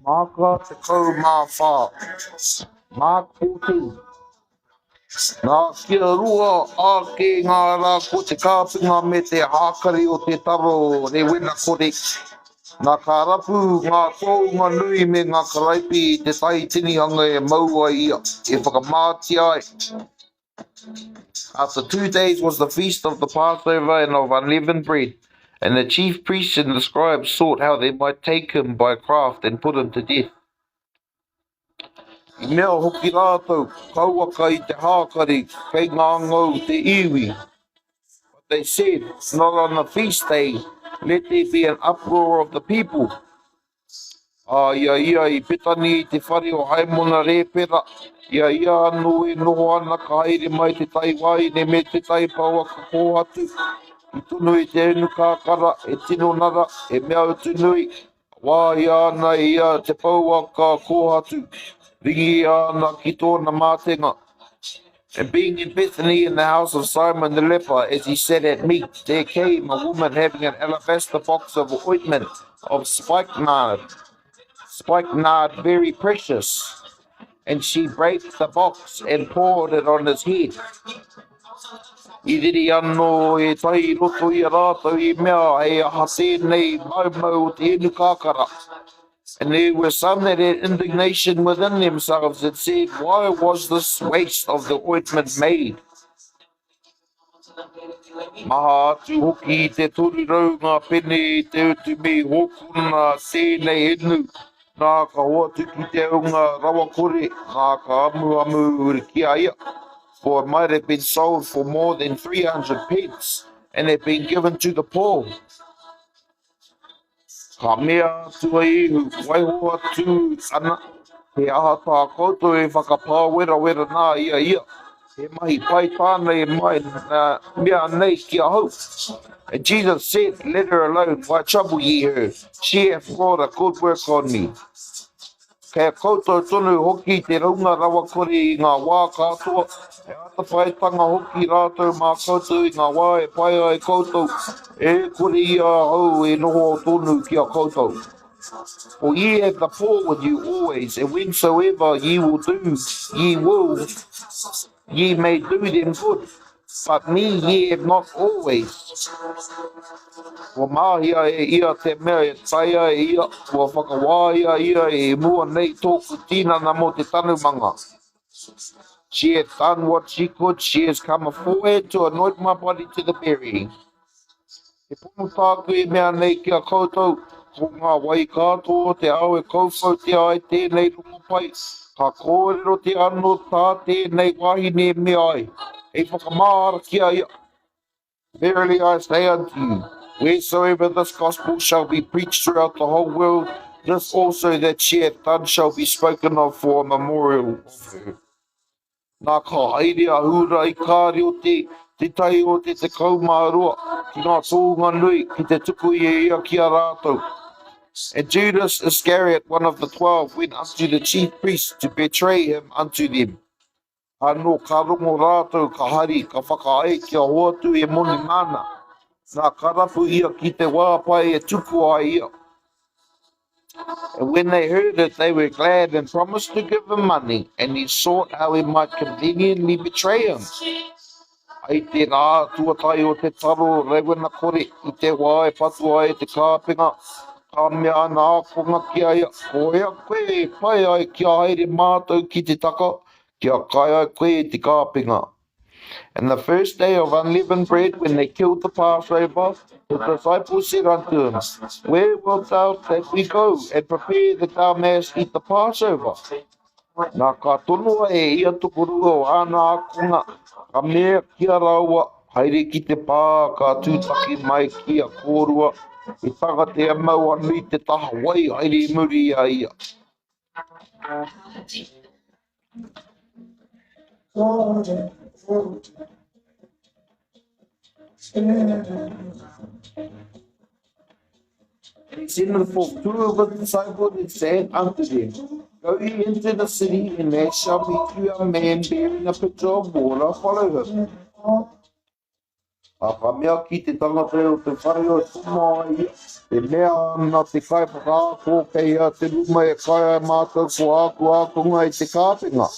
Māka 14, Mark 14. Nā, kia rua ake ngā rā ko te kāpinga me te hākari o te taro rewena kore. Nā, ka rapu ngā tohunga nui me ngā karaipi i te tai tinihanga e mau ai ia, e whakamātia ai. After two days was the feast of the Passover and of unleavened bread, and the chief priests and the scribes sought how they might take him by craft and put him to death. I mea hoki rātou, Kauaka i te hākari, kei ngangau te iwi. But they said, Not on the feast day, let there be an uproar of the people. Ā, i a ia i Petani i te whare o Haimona Rēpera, i a ia anō e noho ana ka haere mai te tai wāhine me te tai pouaka kōhatu, i tonu i te inu kakara, e tino nara, he mea utu nui, Wāhia ana e ia te pouaka kōhatu, ringiia ana ki tōna mātenga. And being in Bethany in the house of Simon the leper, as he sat at meat, there came a woman having an alabaster box of ointment of spikenard, spikenard very precious. And she brake the box and poured it on his head. I riri anō ētahi i roto i a rātou i mea, He aha tēnei maumau o te inu kakara? And there were some that had indignation within themselves and said, Why was this waste of the ointment made? Maha atu hoki i te 300 ngā pene i te utu me i hokona tēnei inu, nā ka hoatu ki te hunga rawakore, nā ka amuamu ki a ia. For it might have been sold for more than 300 pence and have been given to the poor. Ka mea atu a Ihu, Waiho atu ana, he aha tā koutou e whakapāwerawera nā i a ia? He mahi pai tāna e mai nā mea nei ki ahau. And Jesus said, Let her alone, why trouble ye her? She hath wrought a good work on me. Kei a koutou tonu hoki te runga rawakore i ngā wā katoa, he atawhaitanga hoki rātou mā koutou i ngā wā e pai ai koutou, e kore ia ahau e noho tonu ki a koutou. For ye have the poor with you always, and whensoever ye will do, ye will, ye may do them good, but me ye have not always. Kua mahia e ia te mea e taea e ia, kua whakawāia ia e mua nei tōku tinana mō te tanumanga. She hath done what she could, she has come aforehand to anoint my body to the burying. He pono tāku e mea nei ki a koutou, ko ngā wai katoa o te ao e kauwhautia ai tēnei rongopai, ka kōrerotia anō tā tēnei wahine e mea ai, hei whakamahara ki a ia. Verily I say unto you, wheresoever this gospel shall be preached throughout the whole world, this also that she hath done shall be spoken of for a memorial of her. Nā, ka haere a Hūra i Kariote, tētahi o te 12, ki ngā tohunga nui, ki te tuku i a ia ki a rātou. And Judas Iscariot, one of the twelve, went unto the chief priests to betray him unto them. Anō ka rongo rātou, ka hari, ka whakaae kia hoatu he moni māna. Nā, ka rapu ia ki te wā pai e tukua ai ia. And when they heard it, they were glad and promised to give him money, and he sought how he might conveniently betray him. I te rā tuatahi o te taro rewena kore, i te wā e patua ai te kāpenga, ka mea ana ākonga ki a ia, Ko hea koe e pai ai kia haere mātou ki te taka, kia kai ai koe i te kāpenga? And the first day of unleavened bread, when they killed the Passover, the disciples said unto him, Where wilt thou that we go and prepare that thou mayest eat the Passover? Nā, ka tonoa e ia tokorua o āna ākonga, ka mea ki a rāua, Haere ki te pā, ka tūtaki mai ki a kōrua, he tangata e mau ana i te taha wai, haere i muri i a ia. And he sent forth two of his disciples and said unto them, Go ye into the city, and there shall meet you a man bearing a pitcher of water, follow him. A ka mea ki te tangata o te whare o tomo ai ia, e mea ana te kaiwhakaako kei hea te ruma e kai ai mātou ko āku ākonga i te kāpenga.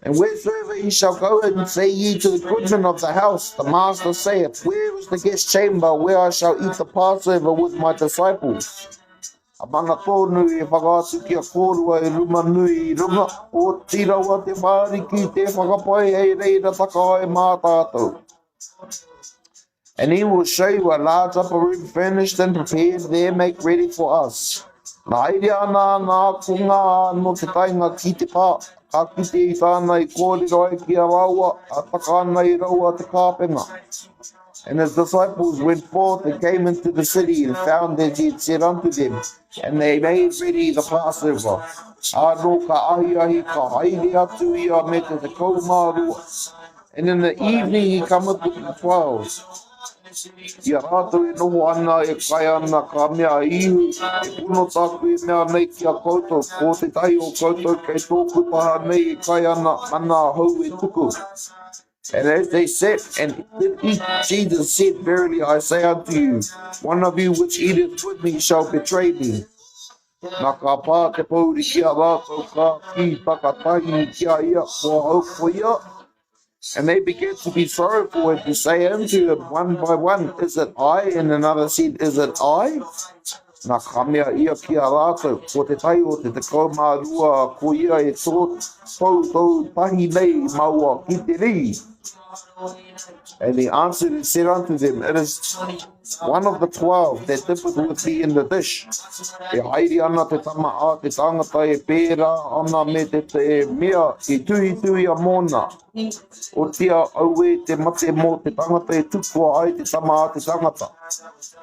And wheresoever he shall go in, say ye to the goodman of the house, the master saith, Where is the guest chamber where I shall eat the Passover with my disciples? A mana tōnu e whakaatu ki a kōrua e ruma nui i runga, oti rawa te whāriki te whakapai hei reira taka ai mā tātou. And he will show you a large upper room furnished and prepared there, make ready for us. Na haere ana ana ākonga nō te taenga ki te pā, ka kite i tāna i kōrero ai ki a rāua, a taka ana i raua te kāpenga. And his disciples went forth and came into the city and found as he had said unto them, and they made ready the Passover. Ā, nō ka ahiahi ka haere atu ia me te 12. And in the evening he cometh with the twelve. I a rātou e noho ana, e kai ana, ka mea a Īhu, E pono tāku e mea nei ki a koutou, ko tētahi o koutou kei tōku taha nei e kai ana, mana ahau e tuku. And as they sat and did eat, Jesus said, Verily I say unto you, one of you which eateth with me shall betray me. Na ka pā te pōuri ki a rātou, ka kī takatahi ki a ia, Ko ahau koia? And they began to be sorrowful and to say unto him one by one, Is it I? And another said, Is it I? Na ka mea ia ki a rātou, Ko te tahi o te 12, ko ia e tō koutou tahi nei maua ki te rī. And he answered and said unto them, It is one of the twelve that dippeth with me in the dish. E haere ana te tama a te tangata e pērā ana me te, te mea i tuhituhia mōna. Otia auē te mate mō te tangata e tukua ai te tama a te tangata.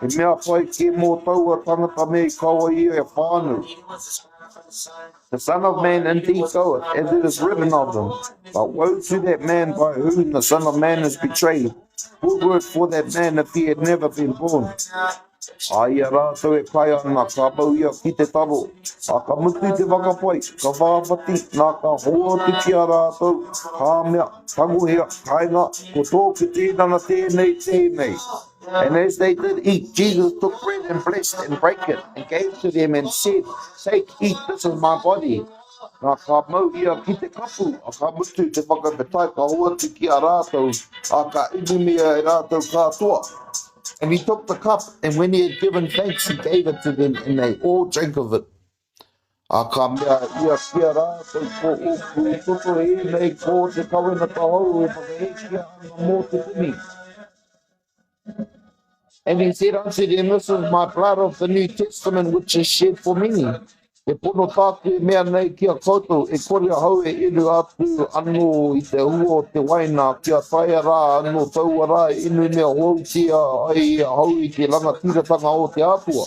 He mea pai kē mō taua tangata me i kaua ia e whānau. The Son of Man indeed goeth, as it is written of him. But woe to that man by whom the Son of Man is betrayed. Good were it for that man if he had never been born. A i a rātou e kai ana, ka mau ia ki te taro, a ka mutu te whakapai, ka whāwhati, nā ka hoatu ki a rātou, ka mea, Tangohia, kainga, ko tōku tīnana tēnei, tēnei. And as they did eat, Jesus took bread and blessed and brake it and gave to them and said, Take, eat, this is my body. Nā, ka mau ia ki te kapu, a ka mutu te whakawhetai, ka hoatu ki a rātou, a ka inumia e rātou katoa. And he took the cup, and when he had given thanks, he gave it to them, and they all drank of it. A ka mea ia ki a rātou, Ko ōku toto ēnei, ko te kawenata hou e whakahēkia ana mō te tini. And he said unto them, This is my blood of the New Testament, which is shed for many. E pono tāku e mea nei ki a koutou, e kore ahau e inu atu anō i te hua o te waina, kia taea rā anō taua rā e inumia houtia ai e ahau i te rangatiratanga o te Atua.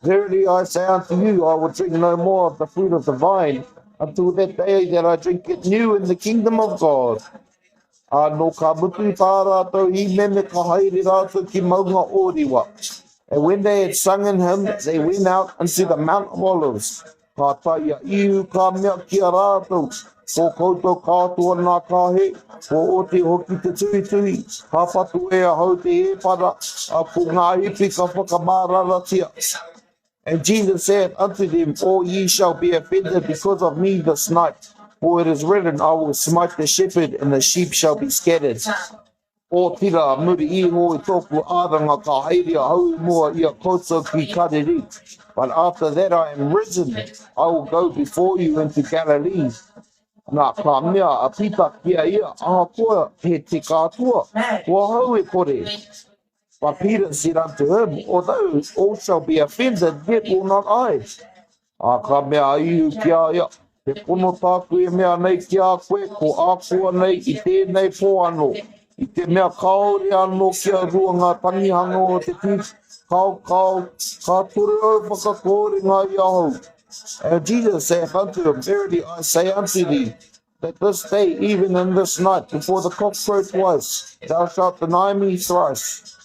Verily I say unto you, I will drink no more of the fruit of the vine until that day that I drink it new in the kingdom of God. Ā, nō ka mutu tā rātou hīmene ka haere rātou ki Maunga Ōriwa. And when they had sung an hymn, they went out unto the Mount of Olives. Ka tae a Ihu, ka mea ki a rātou, Ko koutou katoa nā ka hē, kua oti hoki te tuhituhi, ka patu e ahau te hēpara, ā, ko ngā hipi ka whakamāraratia. And Jesus saith unto them, All ye shall be offended because of me this night, for it is written, I will smite the shepherd, and the sheep shall be scattered. Otirā, muri iho i tōku āranga ka haere ahau i mua i a koutou ki Kariri. But after that I am risen, I will go before you into Galilee. Nā, ka mea a Pita ki a ia, Ahakoa he tika atua, ko ahau e kore. But Peter said unto him, Although all shall be offended, yet will not I. Ā, ka mea a Ihu ki a ia, He pono tāku e mea nei ki a koe, ko ākuanei i tēnei pō anō, i te mea kāore anō kia rua ngā tangihanga o te tīkaokao, ka toru au whakakōrenga i ahau. And Jesus saith unto him, Verily I say unto thee, that this day, even in this night, before the cock crow twice, thou shalt deny me thrice.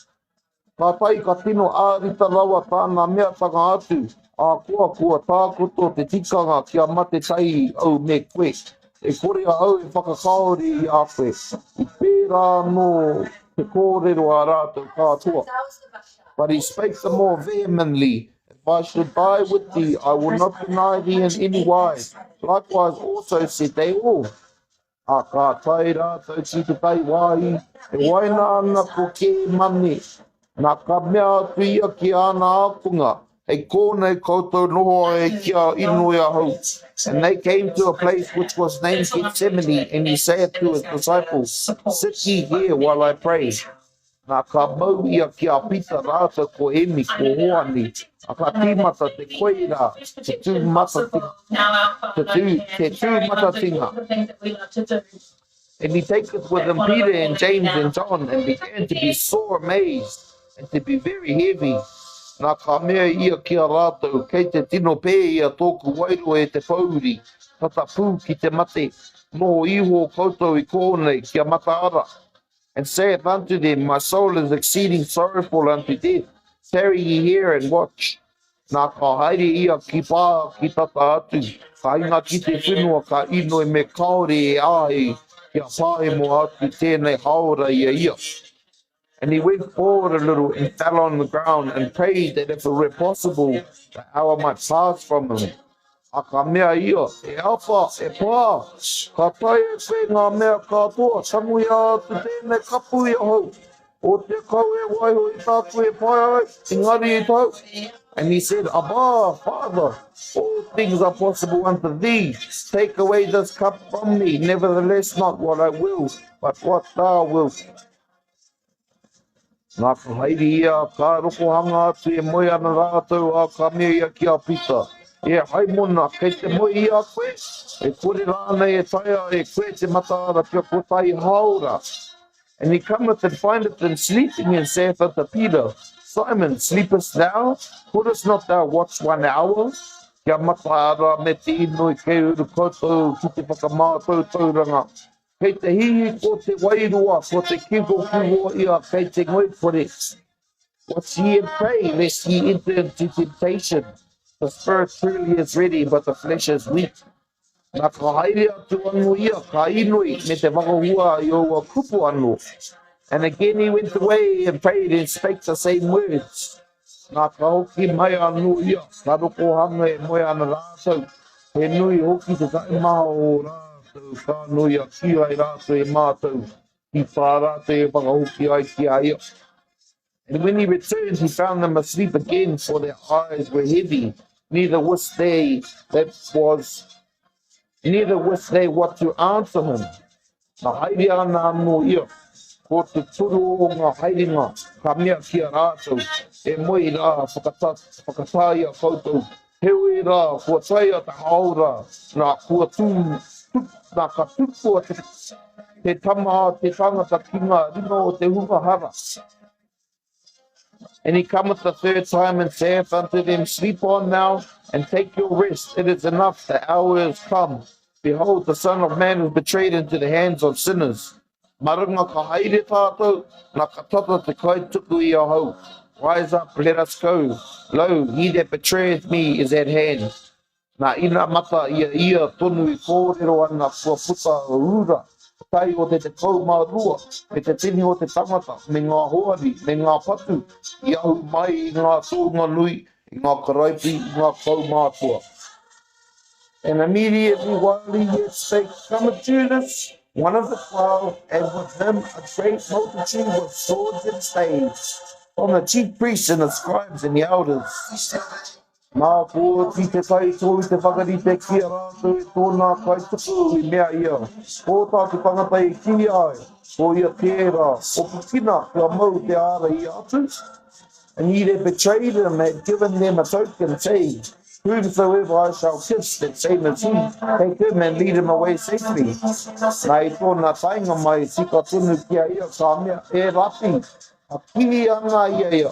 Kātahi ka tino ārita rawa tāna meatanga atu, Ahakoa kua tākoto te tikanga kia mate tahi au me koe, e kore ahau e whakakāore i a koe. I pērā anō te kōrero a rātou katoa. But he spake the more vehemently, If I should die with thee, I will not deny thee in any wise. Likewise also said they all. Ā, ka tae rātou ki tētahi wāhi e waina ana ko Kēmane. Nā, ka mea atu ia ki āna ākonga, Hei kōnei koutou noho ai kia inoi ahau. And they came to a place which was named Gethsemane, and he saith to his disciples, Sit ye here while I pray. Nā, ka mau ia ki a Pita rātou ko Hemi, ko Hoani, ā, ka tīmata te koira, te tū te tū, te tū matatinga. And he taketh with him Peter and James and John, and began to be sore amazed, and to be very heavy. Nā, ka mea ia ki a rātou, Kei te tino pēhia tōku wairua e te pōuri, tata pū ki te mate, noho iho koutou i kōnei, kia mataara. And saith unto them, My soul is exceeding sorrowful unto death, tarry ye here and watch. Nā, ka haere ia ki pā, ki tata atu, ka hinga ki te whenua, ka inoi me kāore e āhei kia pāhemo atu tēnei hāora i a ia. And he went forward a little and fell on the ground and prayed that if it were possible the hour might pass from him. A ka mea ia, E Apa, e Pā, ka taea e koe ngā mea katoa, tangohia atu tēnei kapu i ahau, otia kau e waiho i tāku e pai ai, engari i tau. And he said, Abba, Father, all things are possible unto thee, take away this cup from me, nevertheless not what I will, but what thou wilt. Nā, ka haere ia, ka rokohanga atu e moe ana rātou, ā, ka mea ia ki a Pita, E Haimona, kei te moe i a koe? E kore rānei e taea e koe te mataara kia kotahi hāora? And he cometh and findeth them sleeping, and saith unto Peter, Simon, sleepest thou? Couldest not thou watch one hour? Kia mataara me te inoi kei uru koutou ki te whakamātautauranga. Kei te hihiko te wairua, ko te kikokiho ia kei te ngoikore. Watch ye and pray, lest ye enter into temptation. The spirit truly is ready, but the flesh is weak. Na ka haere atu anō ia, ka inoi me te whakahua i aua kupu anō. And again he went away and prayed and spake the same words. Nā, ka hoki mai anō ia, ka rokohanga e moe ana rātou, he nui hoki te taimaha o rātou, ka nui a kīhai rātou e mātau ki tā rātou e whakahoki ai ki a ia. And when he returned, he found them asleep again, for their eyes were heavy, neither wist they that was, neither wist they what to answer him. Na haere ana anō ia, ko te toru o ngā haerenga ka mea ki a rātou, E moe rā, whakatā i a koutou, heoi rā, kua taea te hāora, nā, kua tū, nā, ka tukua te tama a te tangata ki ngā ringa o te hunga hara. And he cometh the third time and saith unto them, Sleep on now and take your rest. It is enough, the hour is come. Behold, the Son of Man is betrayed into the hands of sinners. Maranga ka haere tātou, na ka tata te kaituku i ahau. Rise up, let us go. Lo, he that betrayeth me is at hand. Nā, inamata i a ia tonu i kōrero ana kua puta a Hūra, te tai o te 12, me te tini o te tangata, me ngā hoari, me ngā patu, i ahu mai i ngā tohunga nui, i ngā karaipi, i ngā kaumātua. And immediately while he yet spake, cometh Judas, one of the twelve, and with him a great multitude with swords and staves, from the chief priests and the scribes and the elders. Nā, kua oti te taitohu te whakarite ki a rātou e tōna kaituku, i mea ia, Ko tā te tangata i kīia ai, ko ia tērā, hopukina kia mau te ārai atu. And he that betrayed him had given them a token, saying, Whomsoever I shall kiss, that same is he, take him and lead him away safely. Nā, i tōna taenga mai, tika tonu ki a ia, ka mea, E Rapi, a kī ana ia ia.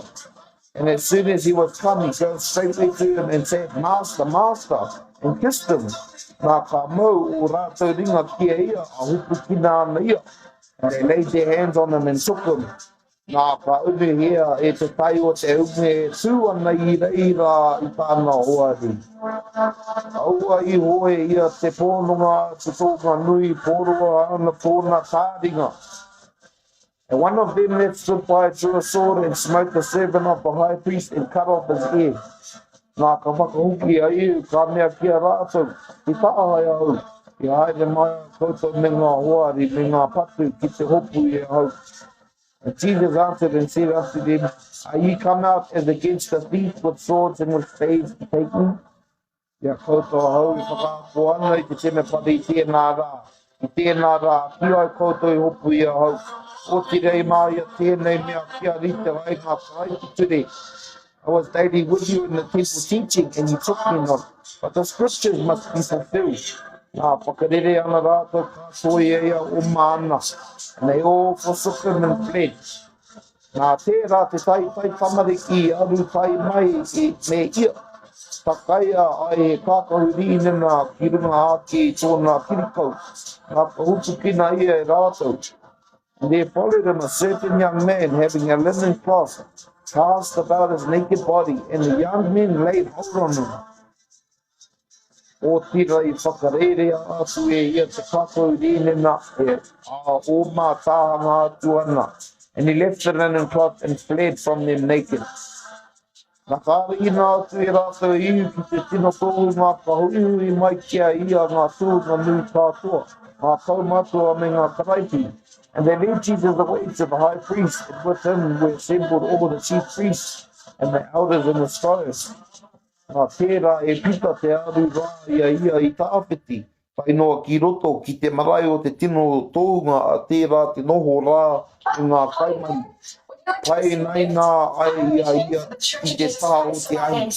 And as soon as he was come, he goes straightway to him and said, Master, Master, and kissed him. Nā, ka mau ō rātou ringa ki a ia, a hopukina ana ia. And they laid their hands on him and took him. Nā, ka unuhia e te tai o te ume e tū ana i reira i tāna hoari. Aua iho e ia te pononga a te tohunga nui, poroa ana tōna tāringa. And one of them that stood by drew a sword and smote the servant of the high priest and cut off his ear. Nā, ka whakahoki a Ihu, ka mea ki a rātou, I tāhae ahau, i haere mai ai koutou me ngā hoari, me ngā patu ki te hopu i ahau. And Jesus answered and said unto them, Are ye come out as against a thief with swords and with staves to take me? I a koutou ahau e whakaako ana i te temepara i tēnā rā, i tēnā rā, kīhai koutou i hopu i ahau, otirā i māia tēnei mea kia rite ai ngā karaipiture. I was daily with you in the temple teaching, and you took me not, but the scriptures must be fulfilled. Nā, whakarere ana rātou katoa i a ia oma ana, and they all forsook him and fled. Nā tērā te taitai tamariki i aru tae mai i, me ia, takaia ai he kākahu rīnena ki runga ake i tōna kirikau, nā ka hupukina ia e rātou. And there followed him a certain young man having a linen cloth cast about his naked body, and the young men laid hold on him. Otirā i whakarērea atu e ia te kakau rīnena, ā, oma tāhanga atu ana. And he left the linen cloth and fled from them naked. Na ka ārahina atu e rātou e Ihu ki te tino tohunga, ka huihui mai ki a ia ngā tohunga nui katoa, ngā kaumātua me ngā karaipi. And they led Jesus away to the high priest, and with him were assembled all the chief priests and the elders and the scribes. Nā tērā e Pita te aru rā i a ia i tawhiti, tae noa ki roto ki te marae o te tino tohunga a tērā te noho rā o ngā kaimahi, pāinaina ai i a ia ki te taha o te ahi.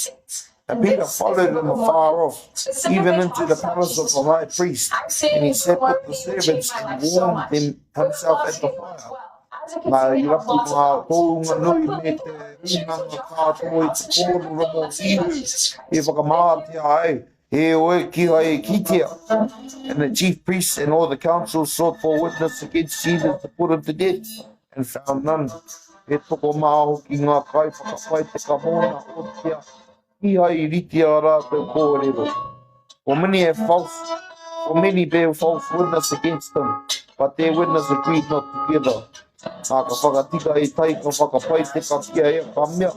And Peter followed him afar off, even into the palace of the high priest, and he sat with the servants and warmed them himself at the fire. Nā, i rapu ngā tohunga nui me te rūnanga katoa i te kōrero mō Īhu i whakamātea ai, heoi kīhai i kitea. And the chief priests and all the council sought for witness against Jesus to put him to death, and found none. He tokomaha hoki ngā kaiwhakapae teka mōna, otirā, kīhai i rite ā rātou kōrero. For many have false, for many bear false witness against him, but their witness agreed not together. Nā, ka whakatika e Tai, ka whakapai teka ki a ia, ka mea.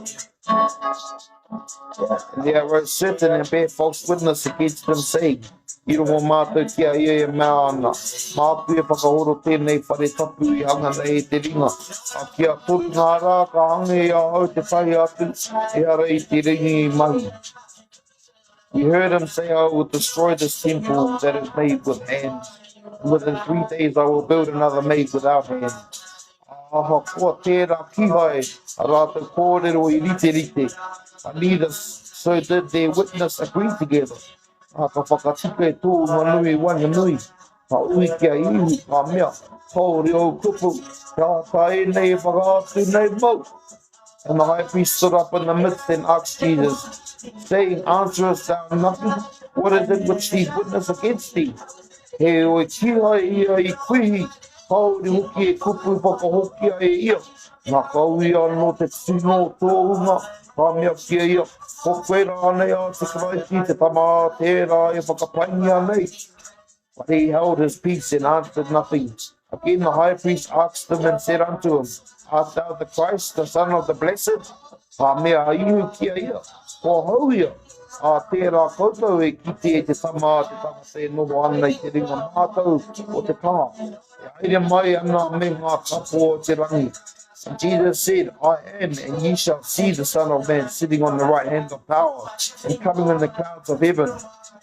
And there arose certain and bare false witness against him, saying, I rongo mātou ki a ia e mea ana, Māku e whakahoro tēnei whare tapu i hanga nei e te ringa, ā, kia toru ngā rā ka hanga i ahau te tahi atu, ehara i te ringi i mahi. We heard him say, I will destroy this temple that is made with hands, and within three days I will build another made without hands. Ahakoa tērā kīhai a rātou kōrero i riterite, neither so did their witness agree together. Ā, ka whakatika e tōu manui waenganui, ka ui ki a Īhu, ka mea, Kāore ōu kupu, he aha tā ēnei e whakaatu nei mōu? And the high priest stood up in the midst and asked Jesus, saying, Answerest thou nothing? What is it which these witness against thee? Heoi, kīhai ia i kuihi. Kāore hoki e kupu whakahokia e ia. Nā ka uia anō te tino tohunga, ka mea ki a ia, Ko koe rānei a te Karaiti, te Tama a tērā e whakapaingia nei? But he held his peace and answered nothing. Again the high priest asked him and said unto him, Art thou the Christ, the Son of the Blessed? Ka mea a Ihu ki a ia, Ko ahau ia, ā, tērā koutou e kite e te Tama a te tangata e noho ana i te ringa mātau o te kaha, e haere mai ana me ngā katoa o te rangi. And Jesus said, I am, and ye shall see the Son of Man sitting on the right hand of power, and coming in the clouds of heaven.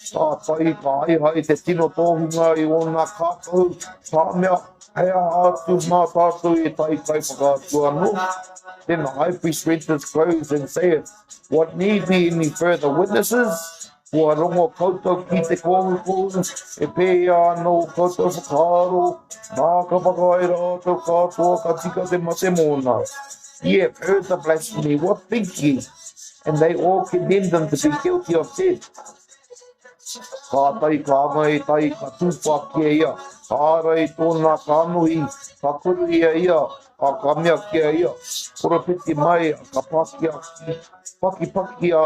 Kātahi ka haehae te tino tohunga i ōna kākahu, ka mea, He aha atu mā tātou ētahi kaiwhakaatu anō? Then the high priest rent his clothes and saith, What need we any further witnesses? Kua rongo koutou ki te kōhukohu, e pēhea ana ō koutou whakaaro, nā ka whakaae rātou katoa ka tika te mate mōna. Ye have heard the blasphemy, what think ye? And they all condemned him to be guilty of death. Kātahi ka anga ētahi ka tūpā ki a ia, ka ārai tōna kānohi, ka kuru i a ia, ā, ka mea ki a ia, Poropiti mai, ka pakia, pakipaki a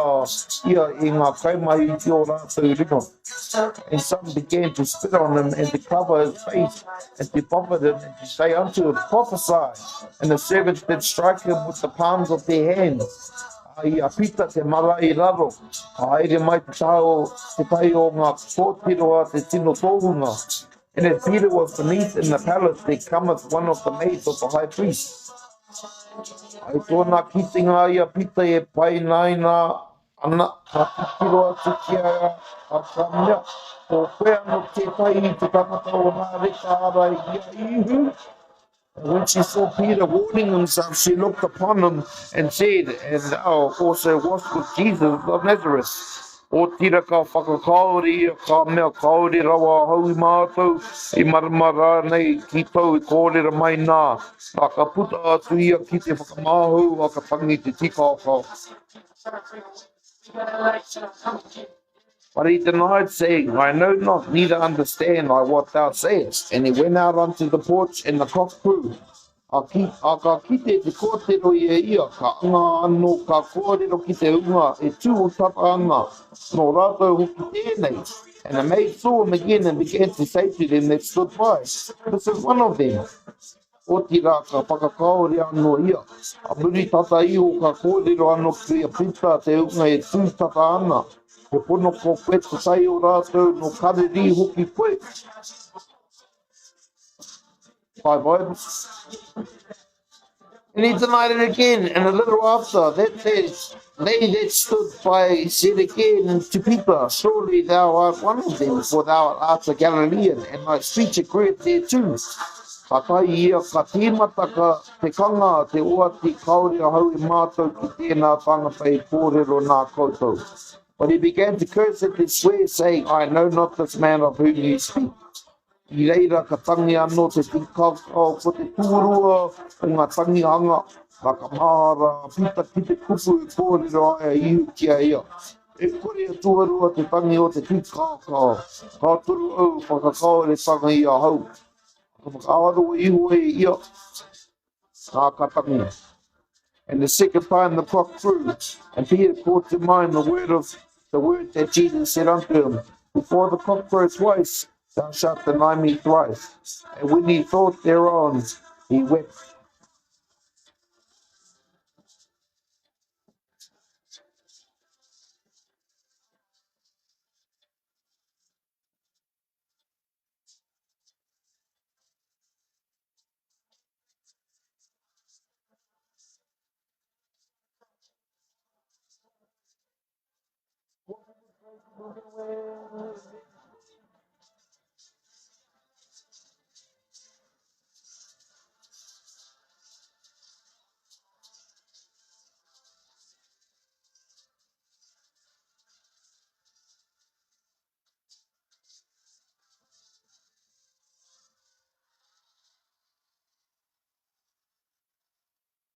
ia i ngā kaimahi ki ō rātou ringa. And some began to spit on him, and to cover his face, and to buffet him, and to say unto him, Prophesy. And the servants did strike him with the palms of their hands. Ā, i a Pita te marae i raro, ka haere mai te taha o tētahi o ngā kōtiro a te tino tohunga. And as Peter was beneath in the palace, there cometh one of the maids of the high priest. I tōna kitenga i a Pita e pāinaina ana, ka titiro atu ki a ia, ā, ka mea, Ko koe anō tētahi i te tangata o Nāreta ara i a Īhu? And when she saw Peter warming himself, she looked upon him and said, And thou also wast with Jesus of Nazareth. Otirā ka whakakāore ia, ka mea, Kāore rawa ahau i mātau, i marama rānei ki tau i kōrero mai nā. Nā, ka puta atu ia ki te whakamāhau, ā, ka tangi te tīkaokao. But he denied, saying, I know not, neither understand I what thou sayest. And he went out unto the porch, and the cock crew. A, ki, a ka kite te kōtero i a ia, ka anga anō, ka kōrero ki te hunga e tū tata ana, nō rātou hoki tēnei. And the maid saw him again and began to say to them that stood by, This is one of them. Otirā, ka whakakāore anō ia. A muri tata iho ka kōrero anō ki a Pita te hunga e tū tata ana, He pono ko koe tētahi o rātou, nō Karerī hoki koe. And he denied it again, and a little after that they, they that stood by said again to Peter, Surely thou art one of them, for thou art a Galilean, and thy speech agreeth thereto. Ka tae ia, ka tīmata ka te kanga te oati kāore ahau i mātau ki tēnā tangata e kōrero nā koutou. But he began to curse and to swear, saying, I know not this man of whom you speak. I reira ka tangi anō te tīkaokao ko te tūrua o ngā tangihanga, nā ka mahara a Pita ki te kupu i kōrero ai a Ihu ki a ia, E kore e tuarua te tangi o te tīkaokao, ka toru au whakakaoretanga i ahau. Ka whakaaro iho e ia, nā ka tangi. And the second time the cock crew, and Peter called to mind the word of the word that Jesus said unto him, Before the cock crow twice, thou shalt deny me thrice. And when he thought thereon, he wept.